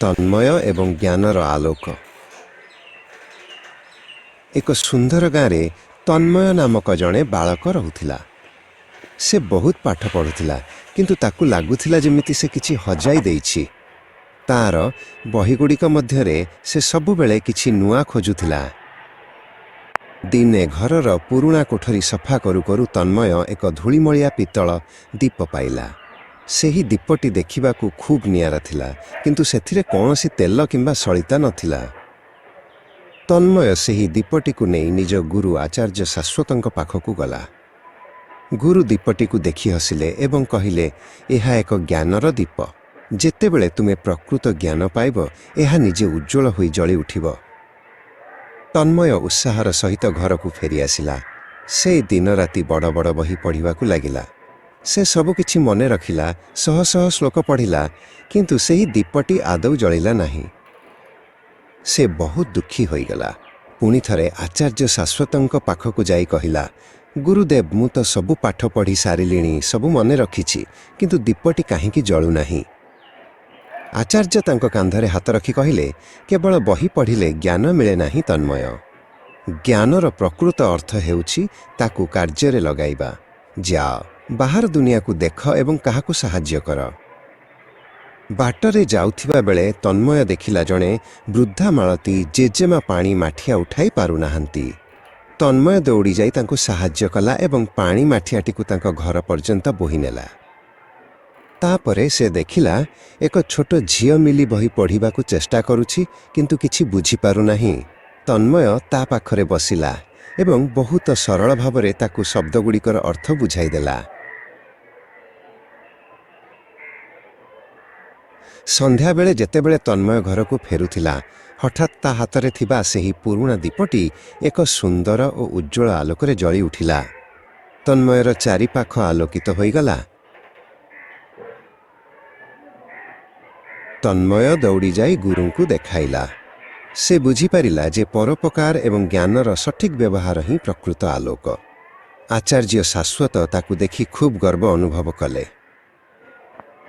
ତନ୍ମୟ ଏବଂ ଜ୍ଞାନର ଆଲୋକ। ଏକ ସୁନ୍ଦର ଗାଁରେ ତନ୍ମୟ ନାମକ ଜଣେ ବାଳକ ରହୁଥିଲା। ସେ ବହୁତ ପାଠ ପଢ଼ୁଥିଲା, କିନ୍ତୁ ତାକୁ ଲାଗୁଥିଲା ଯେମିତି ସେ କିଛି ହଜାଇ ଦେଇଛି। ତାର ବହିଗୁଡ଼ିକ ମଧ୍ୟରେ ସେ ସବୁବେଳେ କିଛି ନୂଆ ଖୋଜୁଥିଲା। ଦିନେ ଘରର ପୁରୁଣା କୋଠରୀ ସଫା କରୁ କରୁ ତନ୍ମୟ ଏକ ଧୂଳିମଳିଆ ପିତ୍ତଳ ଦୀପ ପାଇଲା। ସେହି ଦୀପଟି ଦେଖିବାକୁ ଖୁବ୍ ନିଆରା ଥିଲା, କିନ୍ତୁ ସେଥିରେ କୌଣସି ତେଲ କିମ୍ବା ସଳିତା ନଥିଲା। ତନ୍ମୟ ସେହି ଦୀପଟିକୁ ନେଇ ନିଜ ଗୁରୁ ଆଚାର୍ଯ୍ୟ ଶାଶ୍ୱତଙ୍କ ପାଖକୁ ଗଲା। ଗୁରୁ ଦୀପଟିକୁ ଦେଖି ହସିଲେ ଏବଂ କହିଲେ, ଏହା ଏକ ଜ୍ଞାନର ଦୀପ। ଯେତେବେଳେ ତୁମେ ପ୍ରକୃତ ଜ୍ଞାନ ପାଇବ, ଏହା ନିଜେ ଉଜ୍ଜ୍ୱଳ ହୋଇ ଜଳି ଉଠିବ। ତନ୍ମୟ ଉତ୍ସାହର ସହିତ ଘରକୁ ଫେରିଆସିଲା। ସେ ଦିନରାତି ବଡ଼ ବଡ଼ ବହି ପଢ଼ିବାକୁ ଲାଗିଲା। ସେ ସବୁକିଛି ମନେ ରଖିଲା, ଶହ ଶହ ଶ୍ଲୋକ ପଢ଼ିଲା, କିନ୍ତୁ ସେହି ଦୀପଟି ଆଦୌ ଜଳିଲା ନାହିଁ। ସେ ବହୁତ ଦୁଃଖୀ ହୋଇଗଲା। ପୁଣି ଥରେ ଆଚାର୍ଯ୍ୟ ଶାଶ୍ୱତଙ୍କ ପାଖକୁ ଯାଇ କହିଲା, ଗୁରୁଦେବ, ମୁଁ ତ ସବୁ ପାଠ ପଢ଼ି ସାରିଲିଣି, ସବୁ ମନେ ରଖିଛି, କିନ୍ତୁ ଦୀପଟି କାହିଁକି ଜଳୁନାହିଁ? ଆଚାର୍ଯ୍ୟ ତାଙ୍କ କାନ୍ଧରେ ହାତ ରଖି କହିଲେ, କେବଳ ବହି ପଢ଼ିଲେ ଜ୍ଞାନ ମିଳେ ନାହିଁ ତନ୍ମୟ। ଜ୍ଞାନର ପ୍ରକୃତ ଅର୍ଥ ହେଉଛି ତାକୁ କାର୍ଯ୍ୟରେ ଲଗାଇବା। ଯାଅ, ବାହାର ଦୁନିଆକୁ ଦେଖ ଏବଂ କାହାକୁ ସାହାଯ୍ୟ କର। ବାଟରେ ଯାଉଥିବା ବେଳେ ତନ୍ମୟ ଦେଖିଲା ଜଣେ ବୃଦ୍ଧା ମାଳତୀ ଜେଜେମା ପାଣି ମାଠିଆ ଉଠାଇ ପାରୁନାହାନ୍ତି। ତନ୍ମୟ ଦୌଡ଼ି ଯାଇ ତାଙ୍କୁ ସାହାଯ୍ୟ କଲା ଏବଂ ପାଣି ମାଠିଆଟିକୁ ତାଙ୍କ ଘର ପର୍ଯ୍ୟନ୍ତ ବୋହିନେଲା। ତାପରେ ସେ ଦେଖିଲା ଏକ ଛୋଟ ଝିଅ ମିଲି ବହି ପଢ଼ିବାକୁ ଚେଷ୍ଟା କରୁଛି, କିନ୍ତୁ କିଛି ବୁଝିପାରୁନାହିଁ। ତନ୍ମୟ ତା ପାଖରେ ବସିଲା ଏବଂ ବହୁତ ସରଳ ଭାବରେ ତାକୁ ଶବ୍ଦଗୁଡ଼ିକର ଅର୍ଥ ବୁଝାଇଦେଲା। ସନ୍ଧ୍ୟାବେଳେ ଯେତେବେଳେ ତନ୍ମୟ ଘରକୁ ଫେରୁଥିଲା, ହଠାତ୍ ତା ହାତରେ ଥିବା ସେହି ପୁରୁଣା ଦୀପଟି ଏକ ସୁନ୍ଦର ଓ ଉଜ୍ଜ୍ୱଳ ଆଲୋକରେ ଜଳି ଉଠିଲା। ତନ୍ମୟର ଚାରିପାଖ ଆଲୋକିତ ହୋଇଗଲା। ତନ୍ମୟ ଦୌଡ଼ିଯାଇ ଗୁରୁଙ୍କୁ ଦେଖାଇଲା। ସେ ବୁଝିପାରିଲା ଯେ ପରୋପକାର ଏବଂ ଜ୍ଞାନର ସଠିକ୍ ବ୍ୟବହାର ହିଁ ପ୍ରକୃତ ଆଲୋକ। ଆଚାର୍ଯ୍ୟ ଶାଶ୍ୱତ ତାକୁ ଦେଖି ଖୁବ୍ ଗର୍ବ ଅନୁଭବ କଲେ।